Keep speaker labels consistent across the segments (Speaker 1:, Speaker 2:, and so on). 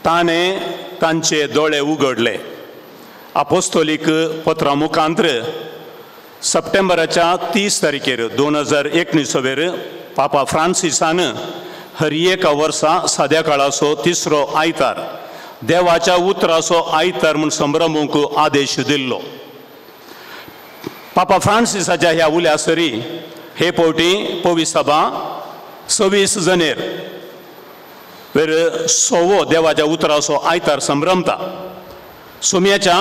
Speaker 1: ताणें तांचे दोळे उगडले. आपोस्तोलीक पत्रा मुखांत्र सप्टेंबराच्या 30 तारखेर 2019 पापा फ्रांसिसान हर एका वर्सा साद्या काळाचो तिसरो आयतार देवाच्या उतराचो आयतार म्हूण संभ्रमूंक आदेश दिल्लो. पापा फ्रांसिसाच्या ह्या उल्या सरी हे फावटी पवी सभा 26 जनेर वेर 100वो देवाच्या उतराचो आयतार संभ्रमता. सोम्याच्या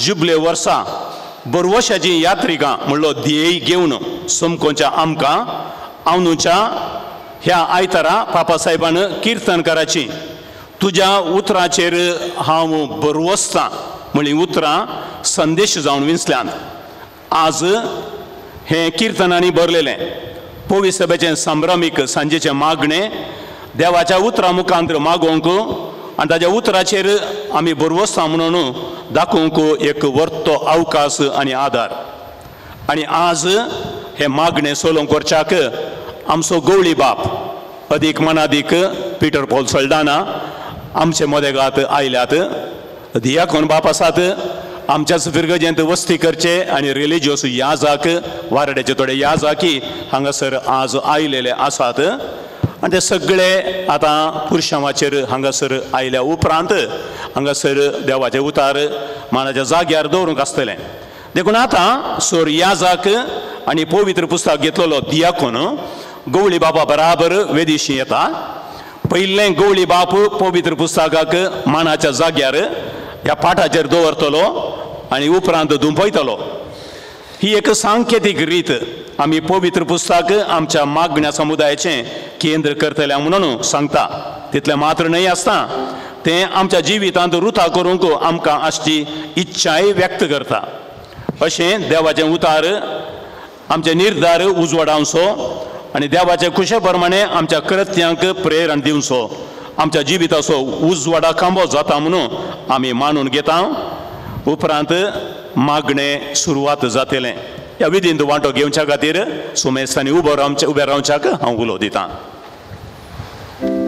Speaker 1: जुबले वर्सा बरवशाची यात्रिकां म्हणलो ध्येय घेवन समकोच्या आमकां आवनूच्या ह्या आयतारा पापा साहेबान किर्तनकाराची तुज्या उतराचेर हांव बरवसतां म्हणली उतरां संदेश जावन विंचल्यान. आज हें किर्तनांनी भरलेलें पवी सभेचें संभ्रमीक सांजेचें मागणें देवाच्या उतरां मुखांत मागोवंक आनी ताज्या उतराचेर आमी बरवसता म्हणून दाखोवंक एक वर्तो अवकाश आनी आदार. आनी आज हें मागणें सोलोवंक करच्याक आमचो गवळी बाप अदीक मनादीक पिटर पॉल सल्डाना आमचे मदेगात आयल्यात. दियाकोन बाप आसात आमच्याच फिरगजेंत वस्ती करचे आनी रिलिजियस याजाक वारड्याचे थोडे याजाकी हांगासर आज आयलेले आसात. आनी ते सगळे आतां पुरशांवाचेर हांगासर आयल्या उपरांत हांगासर देवाचे उतार मानाच्या जाग्यार दवरूंक आसतलें. देखून आतां सोर याजाक आनी पवित्र पुस्तक घेतलेलो दियाकोन गवळी बापा बराबर वेदीशी येता. पयलें गवळी बाप पवित्र पुस्तकाक मानाच्या जाग्यार ह्या पाठाचेर दवरतलो आनी उपरांत दुंपयतलो. ही एक सांकेतीक रीत आमी पवित्र पुस्तक आमच्या मागण्या समुदायाचें केंद्र करतले म्हणून सांगता. तितलें मात्र न्हय आसता तें आमच्या जिवितांत रुता करूंक आमकां आसची इच्छाय व्यक्त करता. अशें देवाचें उतार आमचे निर्धार उजवाडावचो आनी देवाचे खुशे प्रमाणे आमच्या कृत्यांक प्रेरण दिवचो आमच्या जिविताचो उजवाडा खांबो जाता म्हणून आमी मानून घेता. उपरांत मागणें सुरवात जातलें. ह्या विधींत वांटो घेवच्या खातीर सुमेस्तांनी उबे रावच्याक हांव उलो दितां.
Speaker 2: Thank you.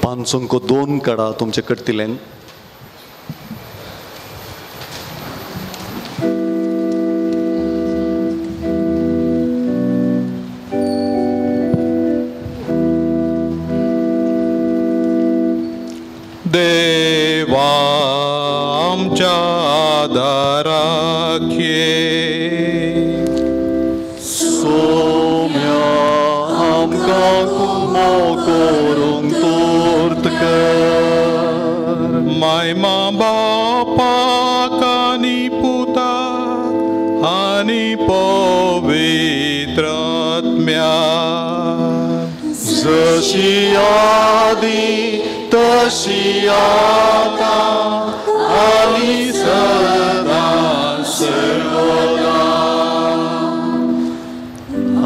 Speaker 2: पांचोंक 2 काडा तुमचे कडतिलेन.
Speaker 3: देवा आमच्या आदाराक ये,
Speaker 2: सोम्या आमकां कुमो करूंक तोर्त कर.
Speaker 3: मायमा बापाक आनी पुताक आनी पवित्र आत्म्याक,
Speaker 2: जशी आदी तशी आतां आनी सदां सर्वदा.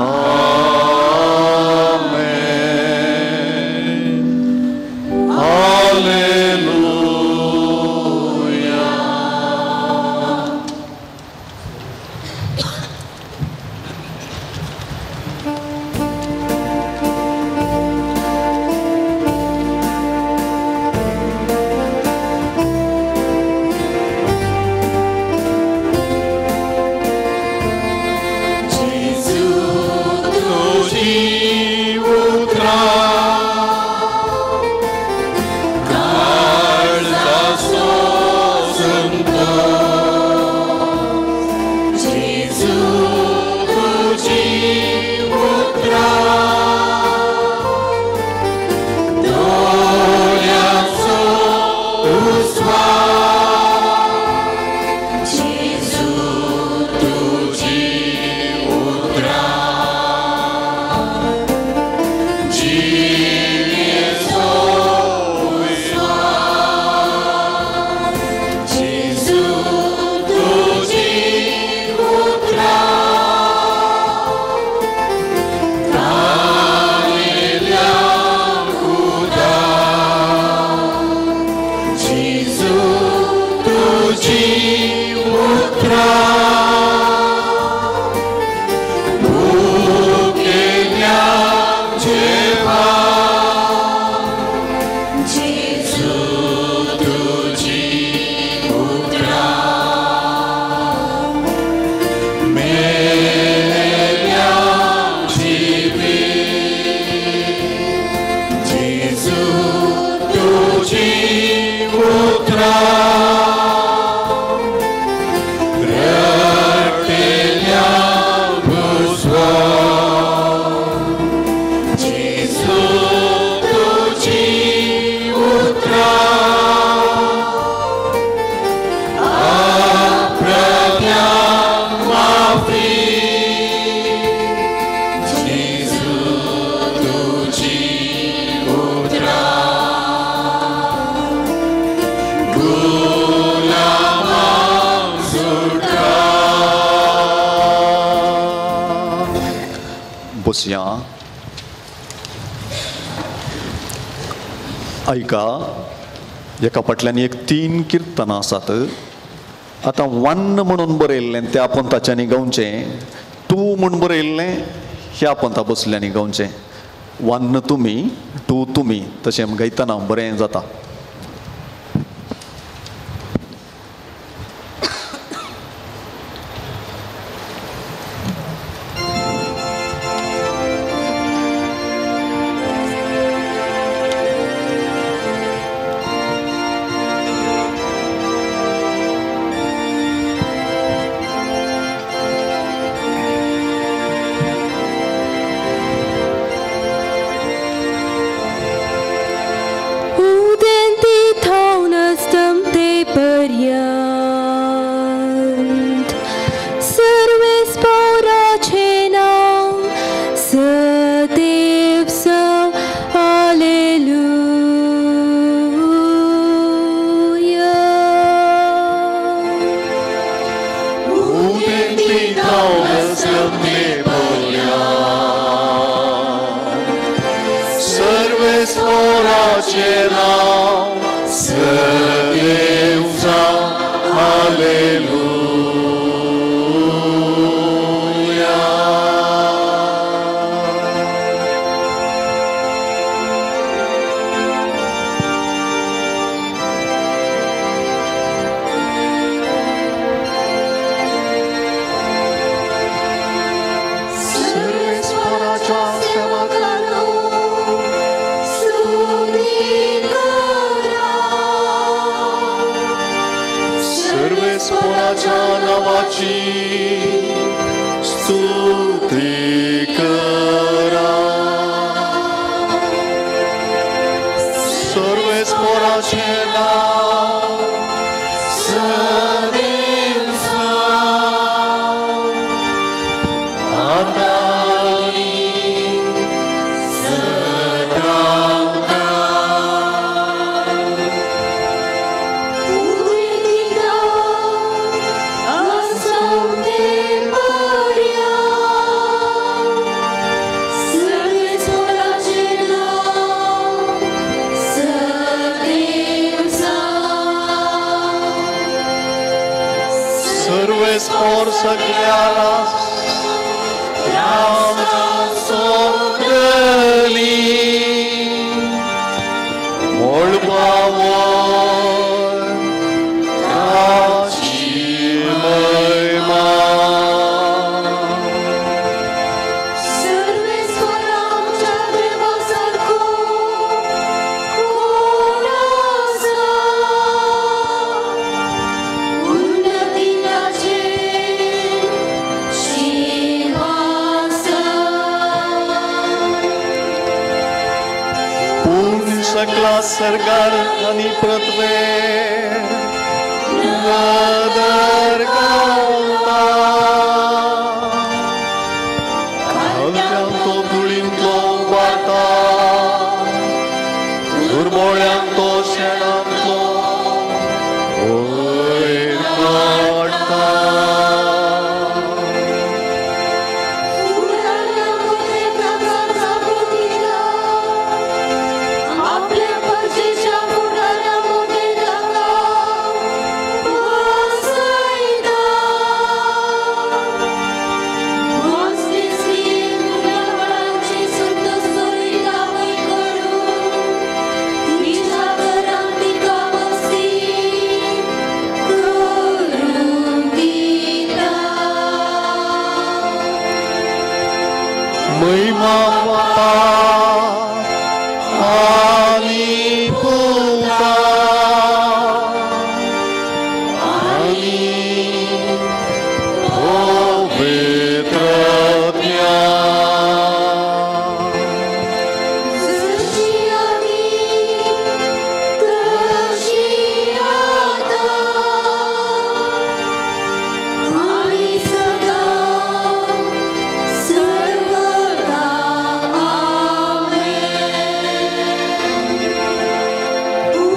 Speaker 2: आमेन. हालेलुया. बसया. ऐका, एका फाटल्यान एक 3 किर्तनां आसात. आतां 1 म्हणून बरयल्लें त्या पंथाच्यांनी गावचें, 2 म्हूण बरयल्लें ह्या पंथा बसल्यांनी गावचें. 1 तुमी, 2 तुमी, तशें गायतना बरें जाता.
Speaker 3: Hallelujah.
Speaker 2: देवाच्या नांवाची स्तुती करा. सर्वेस्पोराचें नांव सदेवसा आतां आनी सदांकाळ. सर्वेस्पोर सगळ्याला सोदली मळबावर ताची महिमा. सकला सरकार आनी पृथ्वे नदर घालता. घालत्यांक तो धुळींतलो उबारता, दुर्बोळ्यांक तो शेणांतलो वयर काडटा. महिमा बापा आनी पुता आनी पवित्र आत्म्या.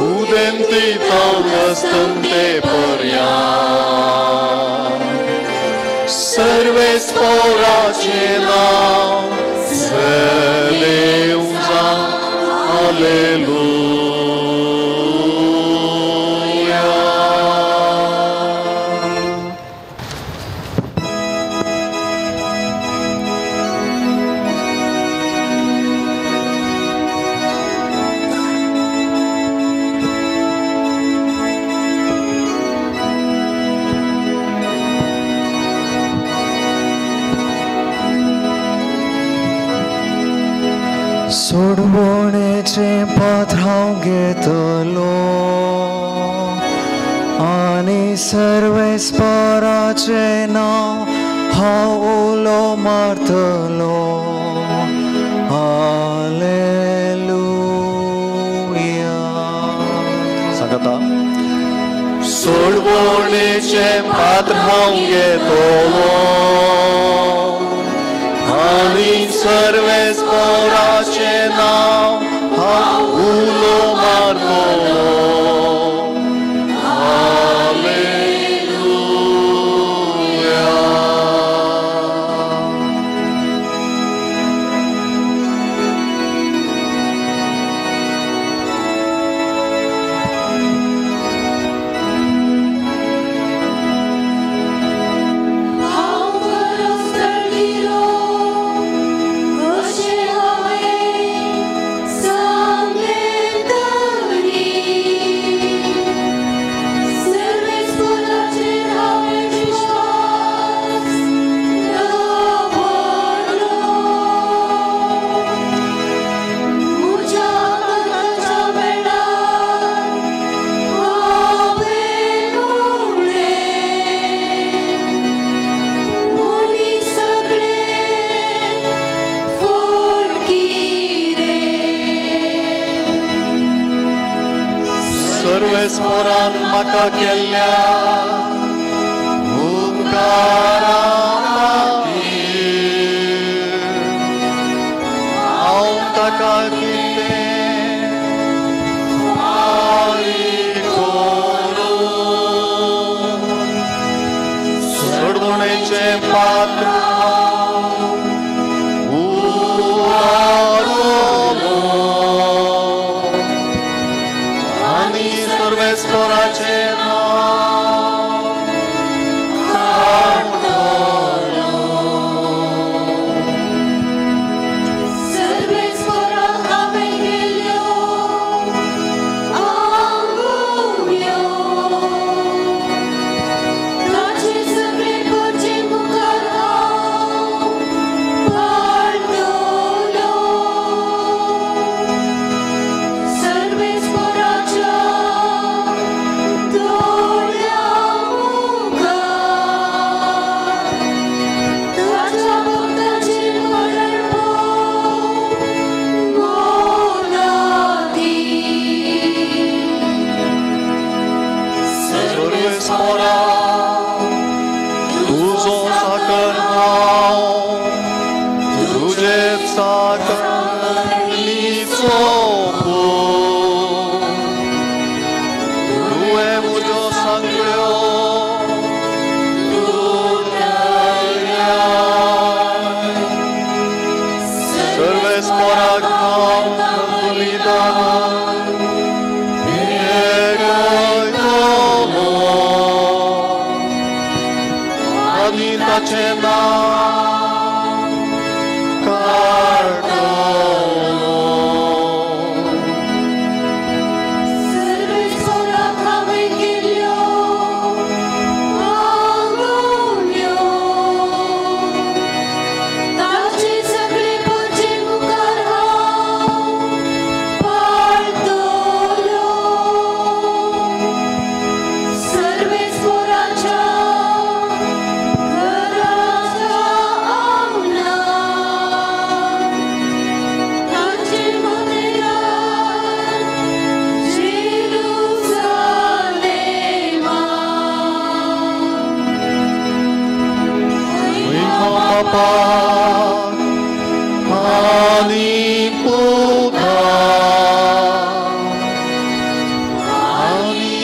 Speaker 2: उदेंती पर्यान सर्वेस्पोराचें नांव सदेवजा. हालेलुया.
Speaker 4: सोडवणेचें पात्र हांव घेतलो आनी सर्वेस्पराचें नांव हांव उलो मारतलो. हालेलुया.
Speaker 2: सांगता सोडवणेचें पात्र हांव घेतलो आनी सर्वेस्पोराचें नांव हांव उलो मारतलो. हालेलुया.
Speaker 5: हांव बरो स्थळगिरो अशें हांवें
Speaker 2: सर्वेस्पोरान म्हाका केल्ल्या उपकारा खातीर हांव ताका कितें फारीक करूं? सोडवणेचें पात्र उबारलो आनी सर्वेस्पोराचें नांव काडटलो.
Speaker 5: सर्वेस्पोराक हांवें केल्ल्यो आंगोवण्यो ताचे सगळे परजे मुखार हांव पाळटलो. सर्वेस्पोराच्या दोळ्यां मुखार ताच्या भक्ताचेर मरणपोक मोलादीक.
Speaker 2: सर्वेस्पोरा तुजो साकर हांव तुजे चाकरणीचो पूत. तुवें म्हज्यो सांगल्यो तुटल्या. सर्वेस्पोराक हांव बलिदान भेटयतलो आनी ताचें नांव काडटलो.
Speaker 5: सर्वेस्पोराक हांवें केल्ल्यो आंगोवण्यो ताचे सगळे परजे मुखार हांव पाळटलो. सर्वेस्पोराच्या घराच्या आंगणांत ताचे मंदिरांत जेरुजालेमांत.
Speaker 2: बापाक आनी पुताक आनी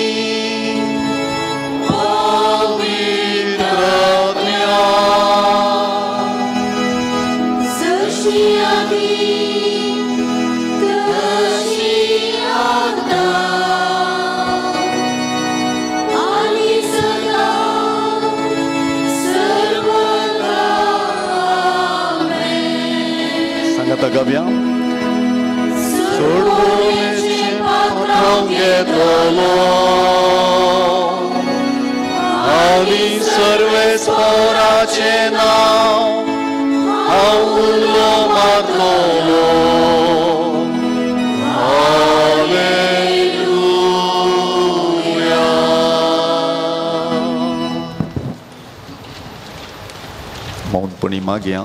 Speaker 2: पवित्र आत्म्याक
Speaker 5: जशी आदीं तशी आतां आनी सदां सर्वदा. आमेन.
Speaker 2: सांगाता गावया.
Speaker 5: सोडवणेचें पात्र हांव
Speaker 2: घेतलो आनी सर्वेस्पोराचें नांव हांव उलो मारतलो. हालेलुया. मौनपणी मागया.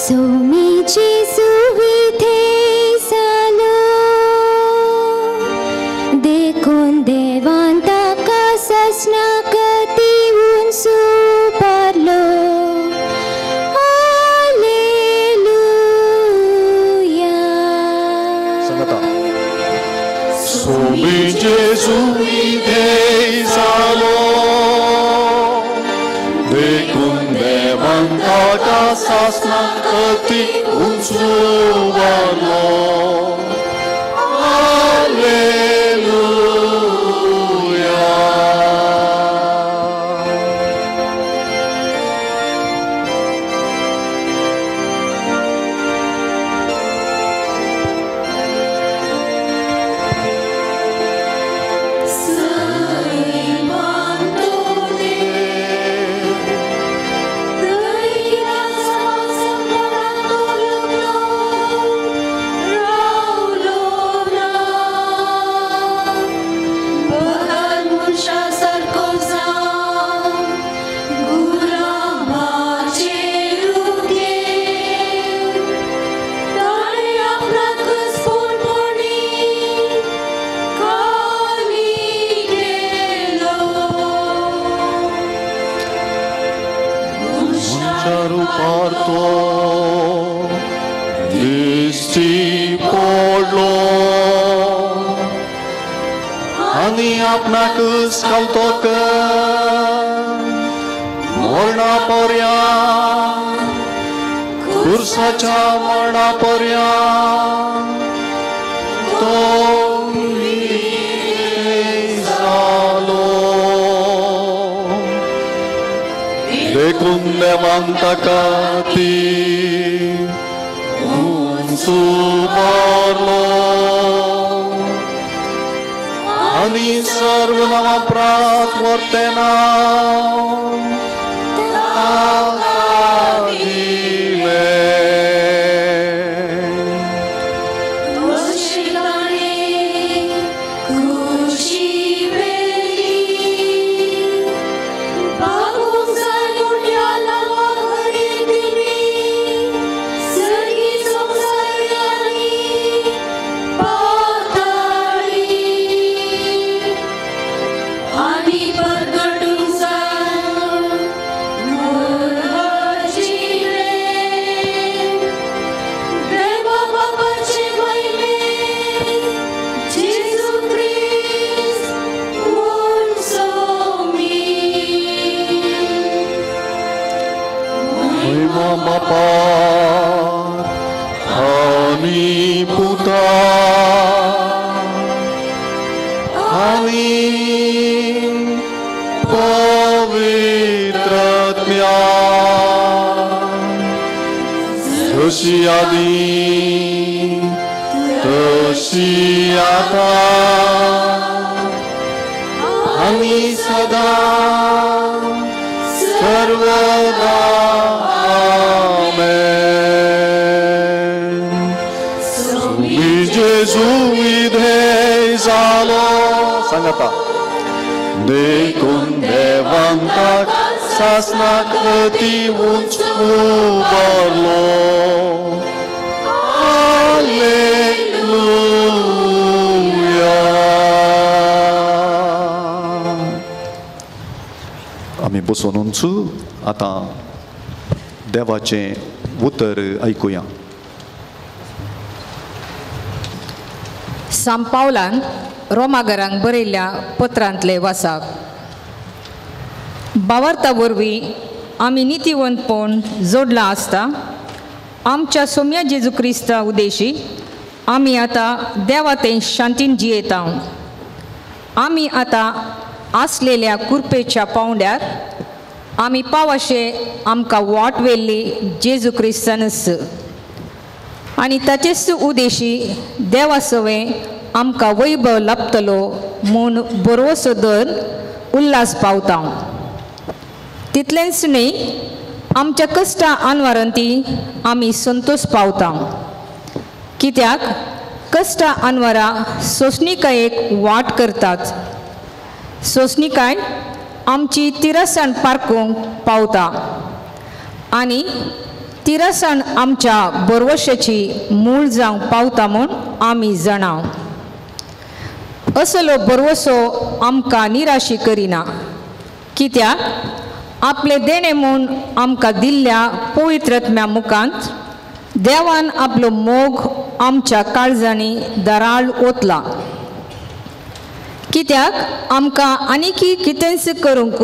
Speaker 5: Somi Gesù जालो देखून देवान ताका ससनागती सुपारलो. हालेलुया.
Speaker 2: सांगाता. Somi Gesù जालो देखून देवान ताका सासनागती उंचुवालो. हालेलुया. पारतो दिश्टी पडलो आनी आपणाकच घालतो मरणा पर्यंत खुर्साच्या मरणा पर्यंत तो जालो. देखून देवान ताका ती उंच मारलो आनी सर्व नांवां प्रात वरतें नांव ताका दिलें. आनी पुता आनी पवित्र आत्म्या जशी आदी तशी आतां आनी सदां सर्वदा. जेजू विधेय जालो सांगता देखून देवान ताका सासणाक अती उंच उबारलो. हालेलुया. आमी बसून उंच आतां देवाचें उतर आयकुया.
Speaker 6: सांत पावलान रोमागरांक बरयल्ल्या पत्रांतले वासाक. बावार्ता वरवीं आमी नितीवंतपण जोडलां आसता आमच्या सोम्या जेजू क्रिस्ता उदेशी आमी आतां देवा ते शांतीन जियेता. आमी आतां आसलेल्या कुरपेच्या पावंड्यार आमी पावशे आमकां वाट व्हेल्ली जेजू क्रिस्तानच आनी ताचेच उदेशी देवा सवें आमकां वैभव लाभतलो म्हूण बरोसो दर उल्हास पावता. तितलेंच न्हय आमच्या कश्टा आनवारांती आमी संतोश पावता. कित्याक कश्टा आनवारा सोंसणिकायेक वाट करतात. सोंसणिकाय आमची तिरसाण पारकूंक पावता आनी तिरसाण आमच्या बरवशाची मूळ जावंक पावता म्हूण आमी जाणा. असलो बरवसो आमकां निराशी करिना कित्याक आपले देणें म्हूण आमकां दिल्ल्या पवित्रत्म्या मुखांत देवान आपलो मोग आमच्या काळजांनी दराळ ओतला. कित्याक आमकां आनीकी कितेंच करूंक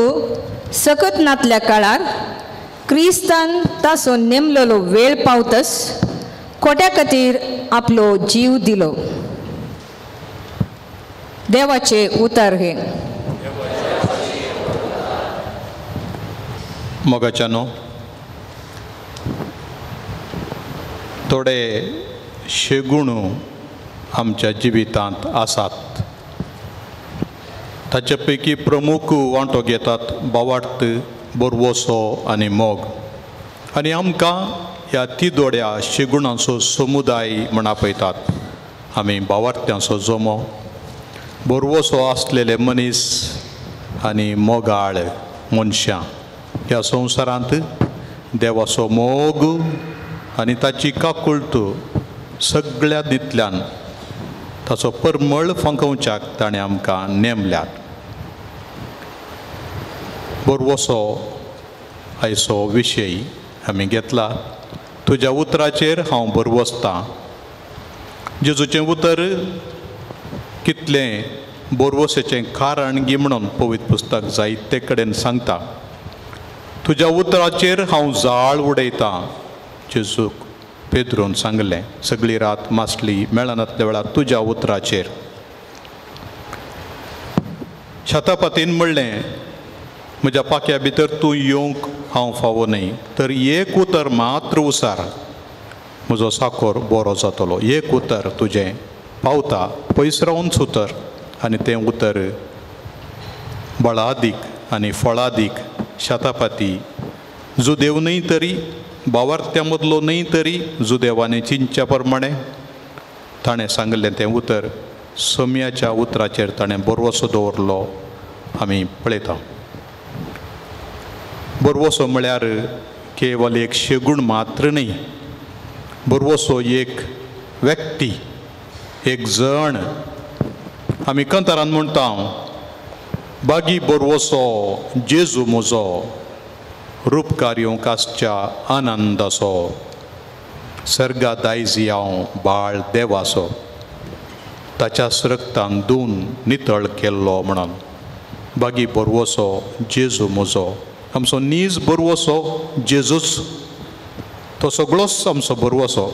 Speaker 6: सकत नातल्या काळार क्रिस्तान ताचो नेमलेलो वेळ पावतच खोट्या खातीर आपलो जीव दिलो. देवाचे उतर हे.
Speaker 3: मोगाच्यानो, थोडे शेगुण आमच्या जिवितांत आसात. ताचे पैकी प्रमुख वांटो घेतात बावार्थ, बरवसो आनी मोग. आनी आमकां ह्या तिदोड्या शेगुणांचो समुदाय म्हण आपयतात. आमी बावार्थ्यांचो जमो, बरवसो आसलेले मनीस आनी मोगाळ मनशां. ह्या संवसारांत देवाचो मोग आनी ताची काकुळट सगळ्या दितल्यान ताचो परमळ फांकोवच्याक ताणें आमकां नेमल्यात. बरवसो आयचो विशय. आमी घेतला, तुज्या उतराचेर हांव बरवसतां. जेजूचें उतर कितलें बोरवसेचें कारण गी म्हणून पवित्र पुस्तक जायते कडेन सांगता. तुज्या उतराचेर हांव जाळ उडयतां, जेजूक पेद्रून सांगलें. सगळी रात मासली मेळनातल्या वेळार तुज्या उतराचेर. शतापतीन म्हणलें, म्हज्या पाक्या भितर तूं येवंक हांव फावो न्हय, तर एक उतर मात्र उसार, म्हजो साकोर बरो जातलो. एक उतर तुजें पावता पयस रावूनच उतर, आनी तें उतर बळादीक आनी फळादीक. शतापती जुदेव न्हय तरी बावार्थ्या मदलो न्हय तरी जुदेवाने चिंतच्या प्रमाणें ताणें सांगिल्लें तें उतर सोम्याच्या उतराचेर ताणें बरवसो दवरलो. आमी पळयता बरवसो म्हळ्यार केवल एक शेगूण मात्र न्हय, बरवसो एक व्यक्ती, एक जण. आमी कंतारान म्हणटा, बागी बरवसो जेजू म्हजो, रूपकार येवंक आसच्या आनंदाचो, सर्गा दायजी हांव बाळ देवाचो, ताच्या रक्तान धुवन नितळ केल्लो म्हणून. बागी बरवसो जेजू म्हजो, आमचो नीज बरवसो जेजूच, तो सगळोच आमचो बरवसो.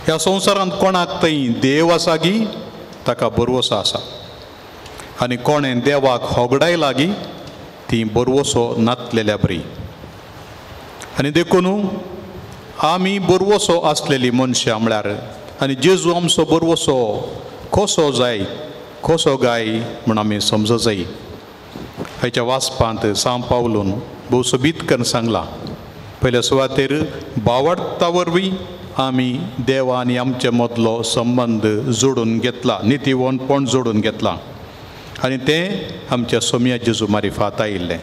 Speaker 3: ह्या संवसारांत कोणाक थंय देव आसा गी ताका बरवसो आसा, आनी कोणें देवाक होगडायला गी ती बरवसो नातलेल्या बरी. आनी देखून आमी बरवसो आसलेली मनशां म्हळ्यार, आनी जेजू आमचो बरवसो कसो जाय कसो गाय म्हूण आमी समज जाय. हाच्या वाचपांत सांव पावलून भोव सोबीत करून सांगलां. पयल्या सुवातेर बावडता वरवीं आमी देवा आनी आमचे मदलो संबंद जोडून घेतला, नितीवनपण जोडून घेतलां, आनी तें आमच्या सोम्या जेजू मारिफात आयिल्लें.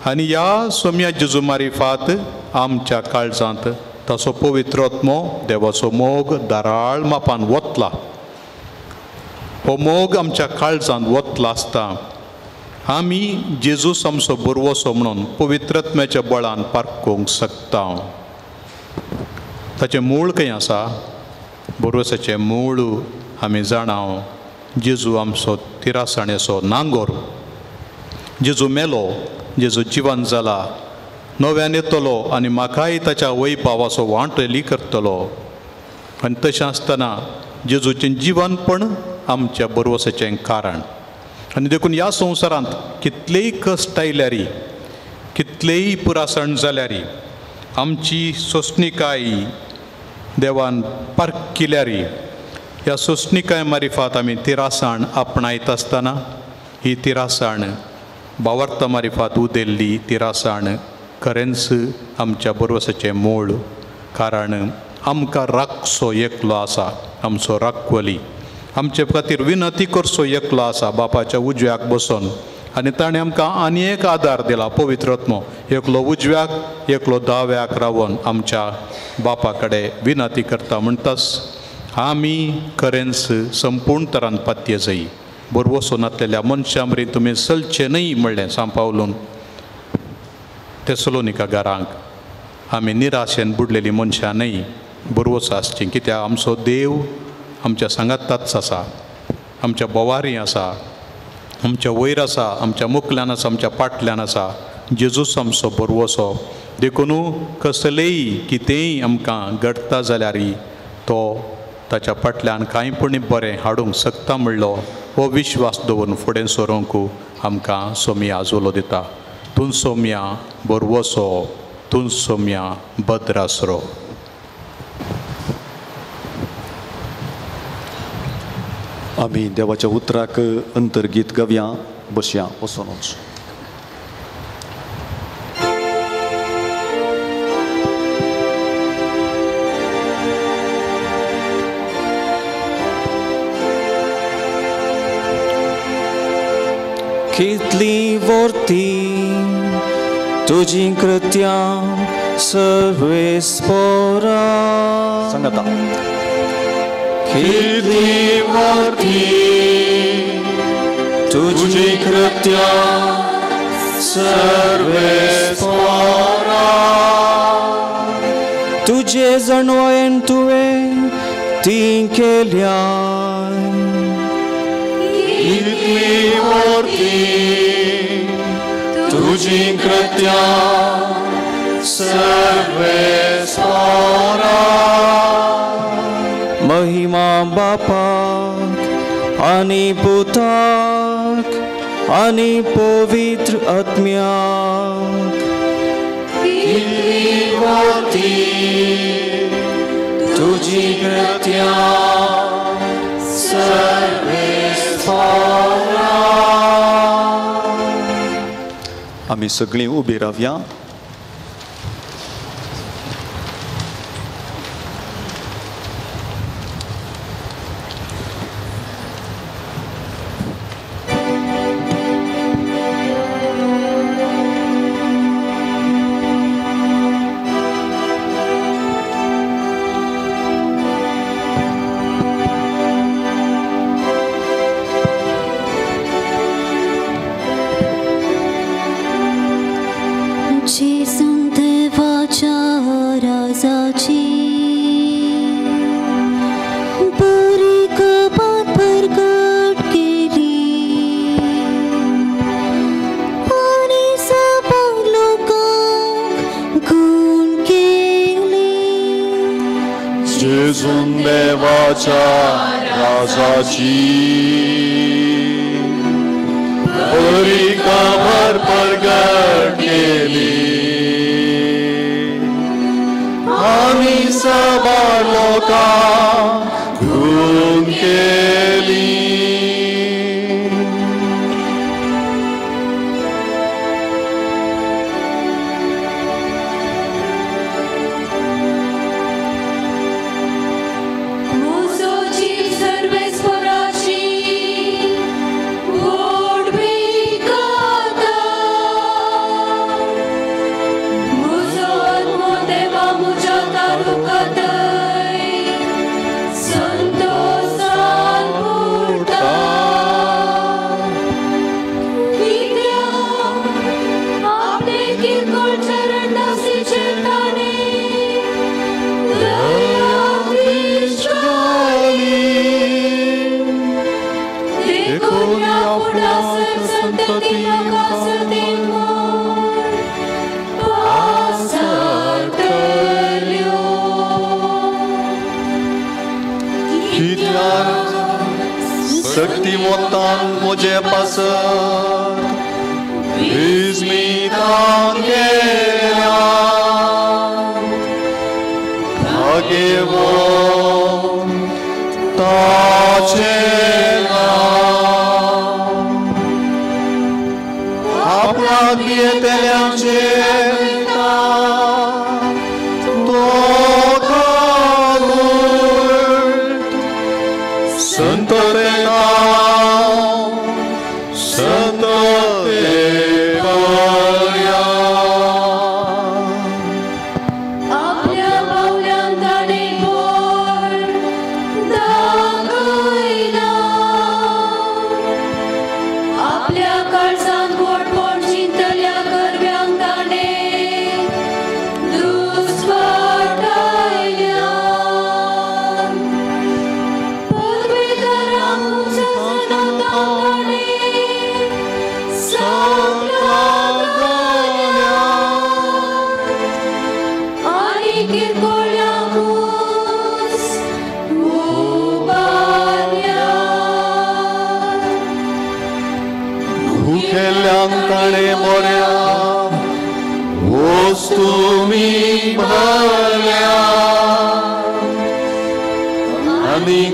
Speaker 3: आनी ह्या सोम्या जेजू मारिफात आमच्या काळजांत ताचो पवित्र आत्मो देवाचो मोग दाराळ मापान वतला. हो मोग आमच्या काळजांत वतला आसता आमी जेजूस आमचो बरवसो म्हणून पवित्र आत्म्याच्या बळान पारखूंक शकता. ताचें मूळ खंय आसा? बरवसाचें मूळ आमी जाणां, जेजू आमचो तिरासाणेचो नांगोर. जेजू मेलो, जेजू जिवन जाला, नव्यान येतलो आनी म्हाकाय ताच्या वैभावाचो वांटली करतलो. आनी तशें आसतना जेजूचें जिवनपण आमच्या बरवसाचें कारण. आनी देखून ह्या संवसारांत कितलेय कश्ट आयल्यार, कितलेय पुरासण जाल्यार, आमची सोंसणिकाय देवान पारखिल्यार, ह्या सोंसणिकाय मारिफात आमी तिरासाण आपणायत आसतना ही तिरासाण बावर्ता मारिफात उदेल्ली तिरासाण खरेंच आमच्या बरवसाचें मूळ. कारण आमकां राखचो एकलो आसा, आमचो राखवली, आमचे खातीर विनंती करचो एकलो आसा बापाच्या उजव्याक बसून, आनी ताणें आमकां आनी एक आदार दिला पवित्र आत्मो. एकलो उजव्याक एकलो दाव्याक रावन आमच्या बापा कडेन विनंती करता. म्हणटाच आमी खरेंच संपूर्ण तरान पातये जाय. बरवसो नातलेल्या मनशां मरी तुमी चलचें न्हय म्हणलें सांव पावलून तेसलोनिका घरांक. आमी निराशेन बुडलेली मनशां न्हय, बरवसो आसची, कित्याक आमचो देव आमच्या सांगाताच आसा, आमच्या बोवारी आसा, आमच्या वयर आसा, आमच्या मुखल्यान आसा, आमच्या पाटल्यान आसा. जेजूच आमचो बरवसो. देखून कसलेय कितेंय आमकां घडटा जाल्यार तो ताच्या फाटल्यान कांय पूण बरें हाडूंक शकता म्हणलो हो विश्वास दवरून फुडें सरूंक आमकां सोम्या आजोलो दिता. तूं सोम्या बरवसो, तूं सोम्या भद्रासरो.
Speaker 2: आमी देवाच्या उतराक अंतर्गीत गवया बसया वचोनच.
Speaker 4: कितली वर्ती तुजी कृत्यां सर्वेस्पोरा.
Speaker 2: सांगता
Speaker 4: कितली वर्ती तुजी कृत्यां सर्वेस्परा. तुजे जाणवायेन तुवें ती केल्या.
Speaker 2: इतली वर्ती तुजी कृत्यां सर्वेस्परा.
Speaker 4: महिमा बापाक आनी पुताक आनी पवित्र आत्म्याक.
Speaker 2: इतली वर्ती तुजी कृत्यां सर्वेस्परा. आमी सगळीं उबी रावया. राजाची बरी खबर प्रगट केली आनी सबार लोकांक गुण केली. शक्तिमत्तान म्हजे पासत विस्मितान केल्या भाग्यवान ताचें नांव आपणाक भियेतल्यांचेर तो संत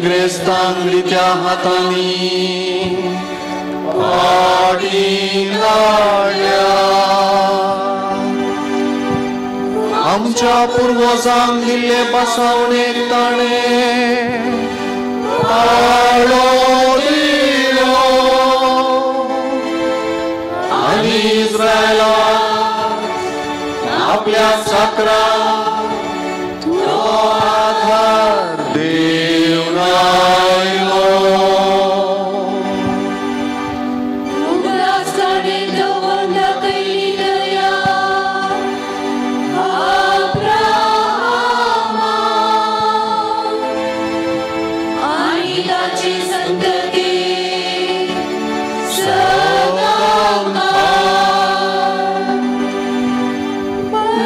Speaker 2: ग्रेस्तांगरीच्या हातांनी पाटी लाडल्या आमच्या पुर्वजांक दिल्ले बसावणेक ताणें पाळो दिलो आनी इस्रायलाक आपल्या चाकराक तो आधार देव आयलो.
Speaker 5: उगडास ताणें दवरला.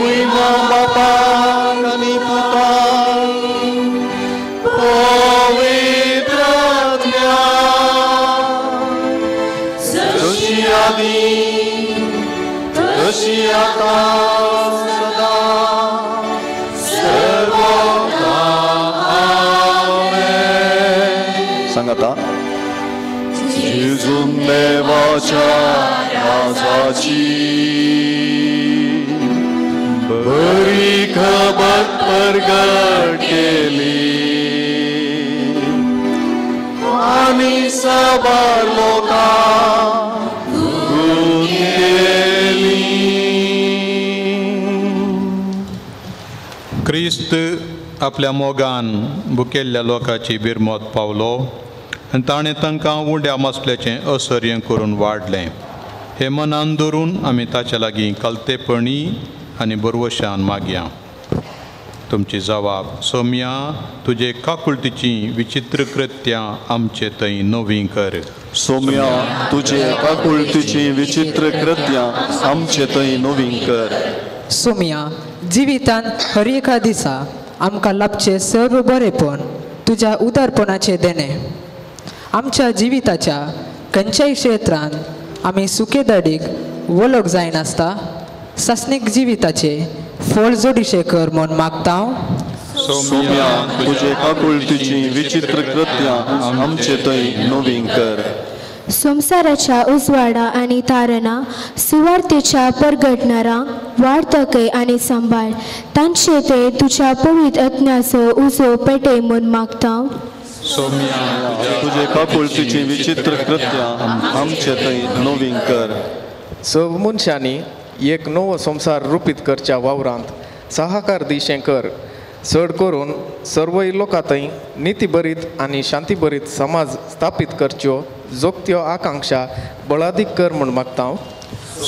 Speaker 2: महिमा बापाक आनी पुताक पवित्र आत्म्याक, जशी आदीं तशी आतां सदां सर्वदा. आमेन. सांगाता जेजून देवाच्या राजाची बरी खबर प्रगट केली आनी साबार लोकांक दुखून गेली.
Speaker 3: क्रिस्त आपल्या मोगान भुकेल्ल्या लोकांची बिरमत पावलो आनी ताणें तांकां उंड्या मासल्याचें असर्य करून वाडलें. हें मनान धरून आमी ताच्या लागीं कलतेपणी आनी बरवशान मागया. तुमची जवाब सोम्या तुजे काकुळटीची विचित्र कृत्यां आमचे थंय नवीं कर.
Speaker 2: सोम्या तुजे काकुळटीची विचित्र कृत्यां आमचे थंय नवीं कर.
Speaker 7: सोम्या जिवितान हर एका दिसा आमकां लाभचें सर्व बरेपण तुज्या उदारपणाचें देणें. आमच्या जिविताच्या खंयच्याय क्षेत्रान आमी सुकेदाडीक वलग जायनासता सासणीक जिविताचें फळ जोडीशें कर म्हूण मागता.
Speaker 2: सोम्या तुजे काकुळटीची विचित्र कृत्यां आमचे थंय नवीं कर.
Speaker 5: संवसाराच्या उजवाडा आनी तारणां सुवार्थेच्या परगटणारांक वाडतकय आनी सांबाळ तांचे ते तुज्या पवित्र आत्म्याचो उजो पेटय म्हूण मागता.
Speaker 3: सोम्या
Speaker 2: तुजे काकुळटीची विचित्र कृत्यां आमचे थंय नवीं कर.
Speaker 8: सर्व मनशांनी एक नवो संवसार रुपीत करच्या वावरांत सहाकार दिशें कर. चड करून सर्वय लोकां थंय नितीभरीत आनी शांतीभरीत समाज स्थापीत करच्यो जोगत्यो आकांक्षा बळादीक कर म्हूण मागता.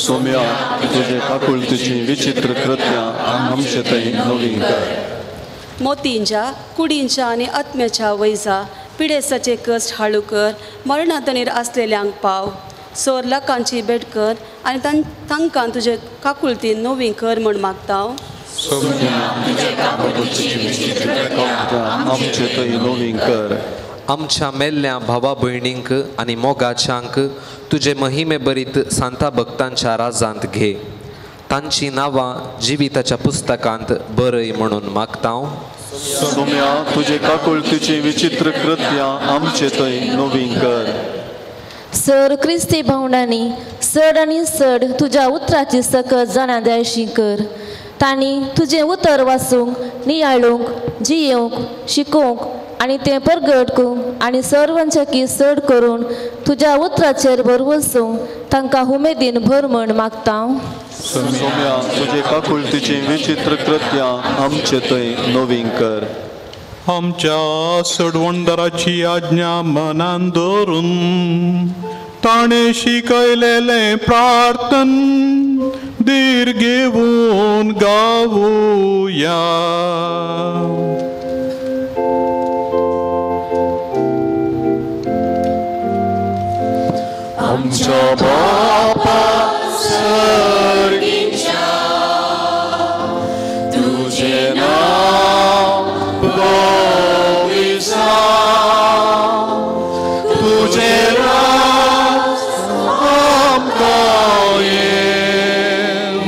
Speaker 2: सोम्या तुजे काकुळटीची विचित्र कृत्यां आमचे थंय नवीं कर.
Speaker 9: मोतींच्या कुडींच्या आनी आत्म्याच्या वैजा पिडेसाचे कश्ट हाळू कर. मरणातणीर आसलेल्यांक पाव सोर लोकांची भेट कर आनी तांकां तुजे काकुळतीन नवी कर म्हूण मागता.
Speaker 2: आमचे थंय नवीं कर.
Speaker 10: आमच्या मेल्ल्या भावा भयणींक आनी मोगाच्यांक तुजे महिमे भरीत सांता भक्तांच्या राजांत घे. तांची नांवां जिविताच्या पुस्तकांत बरय म्हणून मागता.
Speaker 2: सोम्या तुजे काकुळटीची विचित्र कृत्यां आमचे थंय नवीं कर.
Speaker 11: सर क्रिस्ती भावंडांनी चड आनी चड तुज्या उतराची सकत जाणा जायशी कर. तांणी तुजें उतर वाचूंक नियाळूंक जियेवंक शिकोवंक आनी तें परगट करूंक आनी सर्वांच्या चड करून तुज्या उतराचेर भरवसूंक तांकां उमेदीन भर म्हूण मागता.
Speaker 2: सोम्या तुजे काकुळटीची विचित्र कृत्यां आमचे थंय नवीं कर.
Speaker 3: आमच्या सडवणदाराची आज्ञा मनान धरून ताणें शिकयलेलें प्रार्थन धीर घेवन गावया.
Speaker 2: आमच्या बापा सर्गीच्या तुझें नांव पवित्र जावं, तुझें राज आमकां येवं,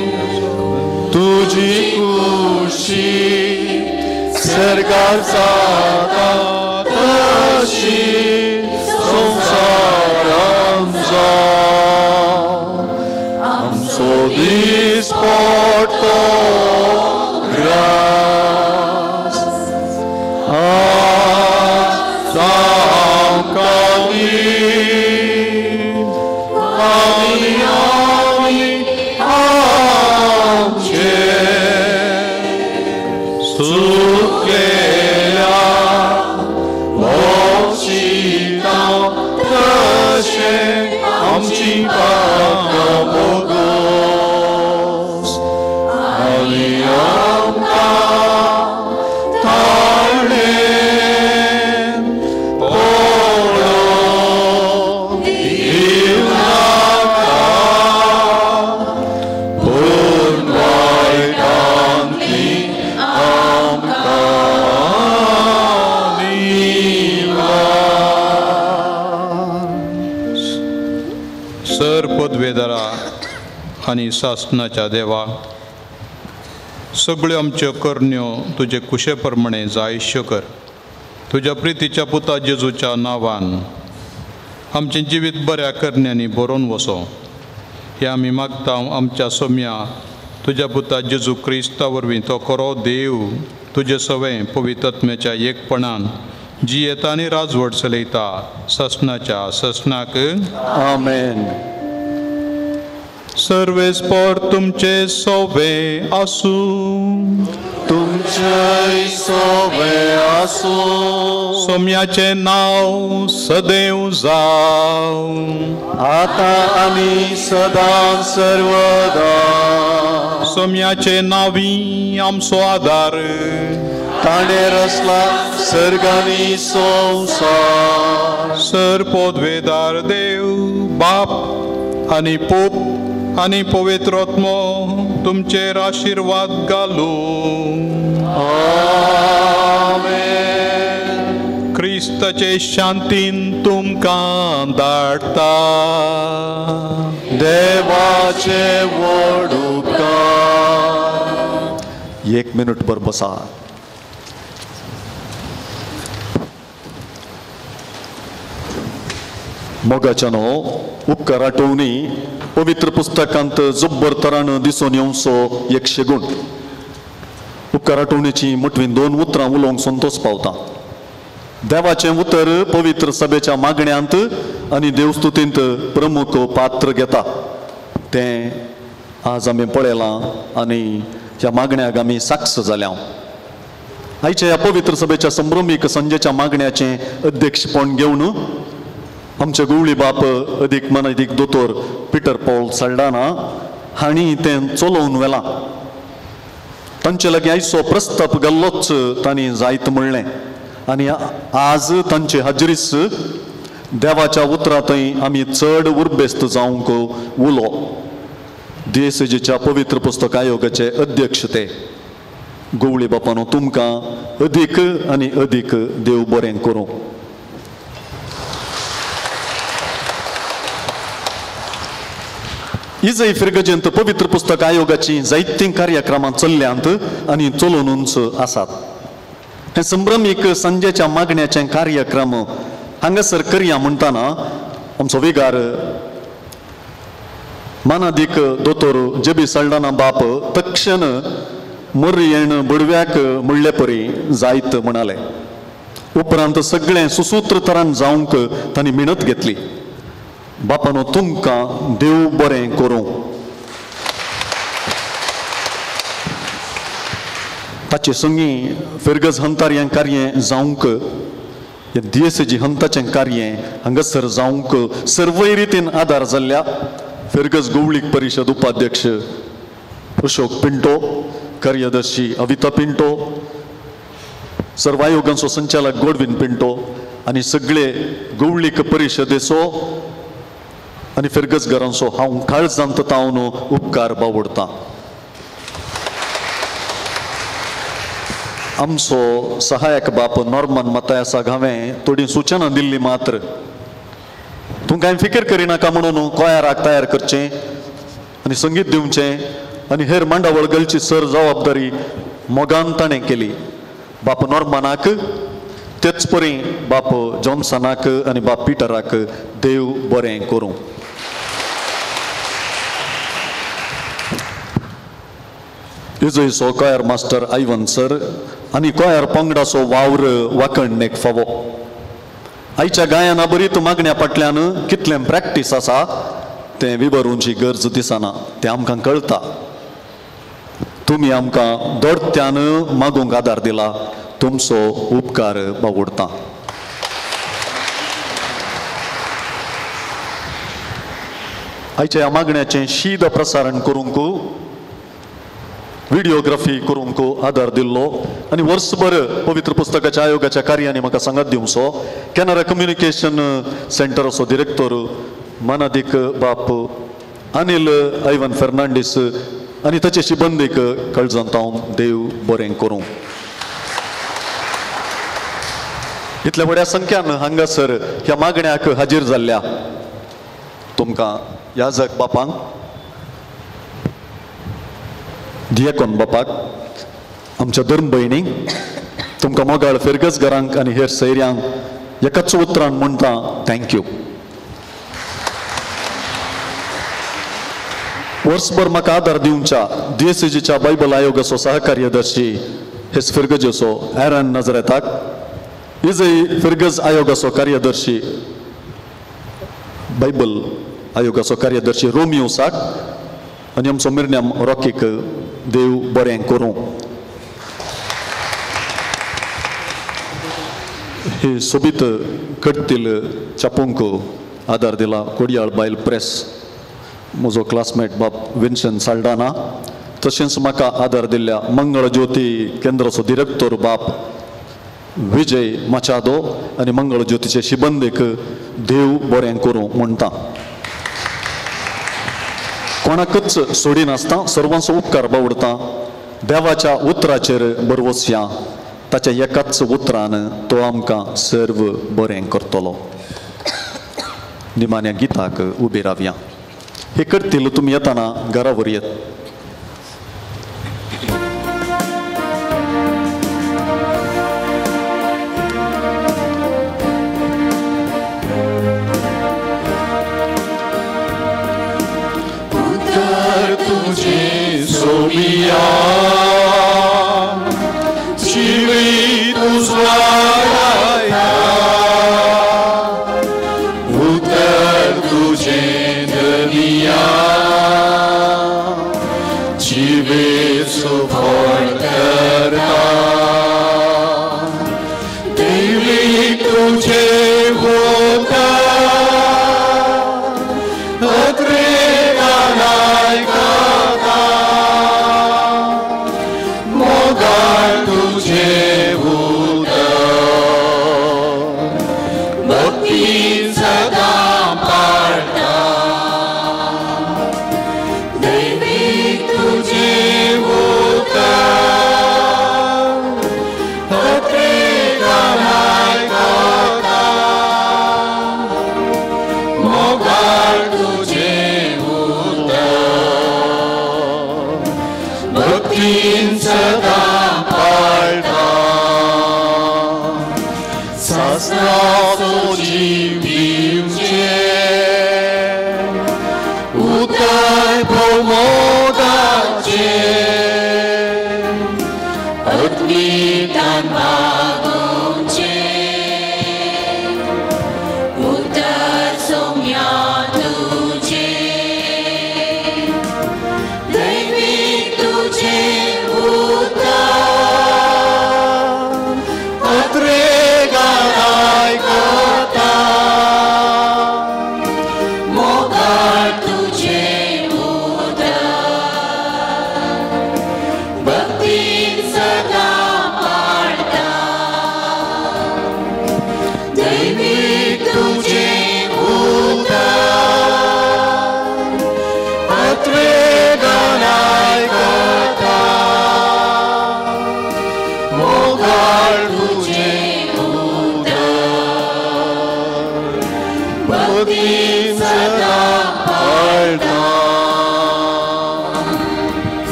Speaker 2: तुजी खुशी सर्गार जाता तशी संवसारांत जावं. आमचो दीस पडटो ग्रास आज आमकां दी आनी आमी आमचे सुकलेल्या बक्षिता तशें आमची पापां बोगोस आनी आमकां ताणें पळोवंक दिवनाका, पूण वायटांतल्यान
Speaker 3: आनी सासणाच्या देवा, सगळ्यो आमच्यो करण्यो तुजे कुशे प्रमाणे जायश्यो कर। तुज्या प्रितीच्या पुता जेजूच्या नांवान आमचें जिवीत बऱ्या करण्यांनी बरोवन वसो हे आमी मागता आमच्या सोम्या तुज्या पुता जेजू क्रिस्ता वरवीं। तो खरो देव तुजे सवें पवित्रत्म्याच्या एकपणान जियेता आनी राजवट चलयता ससनाच्या ससनाक
Speaker 2: आमेन।
Speaker 3: सर्वेस्पर तुमचे सोवे आसूं,
Speaker 2: तुमचे सोवे आसूं।
Speaker 3: सोम्याचें नांव सदैव जावं,
Speaker 2: आतां आनी सदां सर्वदा।
Speaker 3: सोम्याचें नांवी आमचो आदार,
Speaker 2: ताणें रचला सर्ग आनी संवसार।
Speaker 3: सर पदवेदार देव बाप आनी पूत आनी पवित्र आत्मो तुमचेर आशिर्वाद घालूं।
Speaker 2: आमेन।
Speaker 3: क्रिस्ताचे शांतीन तुमकां धाडटा।
Speaker 2: देवाचे व्हड उपकार। एक मिनट भर बसा। मोगाच्यानो उपकार आठोवणी पवित्र पुस्तकांत जब्बर तरान दिसून येवचो एक शेगूण। उपकार आठोवणेची मुठवीन दोन उतरां उलोवंक संतोष पावता। देवाचें उतर पवित्र सभेच्या मागण्यांत आनी देवस्तुतींत प्रमुख पात्र घेता तें आज आमी पळयलां आनी ह्या मागण्याक आमी साक्ष जाल्या। आयच्या ह्या पवित्र सभेच्या संभ्रमीक संजेच्या मागण्याचें अध्यक्षपण घेवन आमचे गुवळी बाप अदीक मनादीक दोतोर पिटर पॉल साल्डाना हांणी तें चलोवन व्हेलां। तांचे लागीं आयचो प्रस्ताप घाल्लोच तांणी जायत म्हणलें आनी आज तांचे हाजरीच देवाच्या उतरांतय आमी चड उर्बेस्त जावंक उलो। दियेसेजीच्या पवित्र पुस्तक आयोगाचे अध्यक्ष ते गवळी बापानो तुमकां अदीक आनी अदीक देव बरें करूं। इजय फिरगजेंत पवित्र पुस्तक आयोगाची जायतीं कार्यक्रमां चल्ल्यांत आनी चलोवनूच आसात। हे संभ्रमीक संजेच्या मागण्याचे कार्यक्रम हांगासर करया म्हणटाना आमचो विगार मानादीक दोतोर जेबी साल्डाना बाप तक्षण मर्येण बडव्याक म्हणले परी जायत म्हणाले। उपरांत सगळें सुसूत्र तरान जावंक तांणी मेहनत घेतली। बापानो तुमकां देव बरें करूं। ताचे संगी फिरगज हंतार हें कार्य जावंक हें दियेसेजी हंताचें कार्य हांगासर जावंक सर्वय रितीन आदार जाल्ल्या फिरगज गोवळीक परिशद उपाध्यक्ष अशोक पिंटो, कार्यदर्शी अविता पिंटो, सर्व आयोगांचो संचालक गोडविन पिंटो आनी सगळे गोवळीक परिशदेचो आनी फिरगजगारांचो हांव काळजांत तावन उपकार बावडटा। आमचो सहायक बाप नॉर्मन मतायासाक हांवें थोडी सुचनां दिल्ली मात्र तूं कांय फिकीर करिनाका म्हणून कोयाराक तयार करचें आनी संगीत दिवचें आनी हेर मांडावळ घालची सर जबाबदारी मोगान ताणें केली। बाप नॉर्मनाक तेच परी बाप जॉन्सनाक आनी बाप पिटराक देव बरें करूं। इजयचो कॉयर मास्टर आयवन सर आनी कॉयर पंगडाचो वावर वाखणणेक फावो। आयच्या गायना बरीत मागण्या फाटल्यान कितलें प्रॅक्टीस आसा तें विवरूंची गरज दिसना, तें आमकां कळटा। तुमी आमकां दोडत्यान मागूंक आदार दिला, तुमचो उपकार बावडटा। आयच्या ह्या मागण्याचें शीद प्रसारण करूंक व्हिडिओग्राफी करूंक आदार दिल्लो आनी वर्सभर पवित्र पुस्तकाच्या आयोगाच्या कार्यांनी म्हाका सांगात दिवचो कॅनरा कम्युनिकेशन सेंटराचो डिरेक्टर मानादीक बाप अनिल आयवन फेर्नांडीस आनी ताचे शिबंदीक कळजांत हांव देव बरें करूं। इतल्या व्हड्या संख्यान हांगासर ह्या मागण्याक हाजीर जाल्ल्या तुमकां याजक बापांक दियेकोन बापाक, आमच्या धर्म भयणींक, तुमकां मोगाळ फिरगज घरांक आनी हेर सैऱ्यांक एकाच उतरान म्हणटा thank you. वर्सभर म्हाका आदार दिवच्या डीएससीजीच्या बायबल आयोगाचो सहकार्यदर्शी हेस फिरगजेचो एरन नजरेताक, इजय फिरगज आयोगाचो कार्यदर्शी बायबल आयोगाचो कार्यदर्शी रोमियो साक आनी आमचो मिरन्याम रॉकीक देव बरें करूं. ही सोबीत कडतील छापूंक आदार दिला कोडियाळ बायल प्रेस, म्हजो क्लासमेट बाब विन्सन साल्डाना, तशेंच म्हाका आदार दिल्ल्या मंगळ ज्योती केंद्राचो डिरेक्टर बाप विजय माचादो आनी मंगळ ज्योतीचे शिबंदेक देव बरें करूं म्हणटा. कोणाकच सोडिनासतना सर्वांचो उपकार बावडता. देवाच्या उतराचेर बरवसया, ताच्या एकाच उतरान तो आमकां सर्व बरें करतलो. निमाण्या गिताक उबी रावया. हे करतील तुमी येताना घरावर येत.
Speaker 12: उतर तुझे सोबिया जीवित उजवाया, उतर तुझे दुनिया जीवित सुफल करता, देवी तुझे होता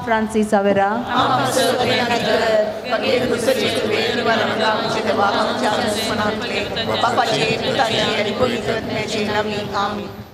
Speaker 13: Francis Avera.
Speaker 14: Amen.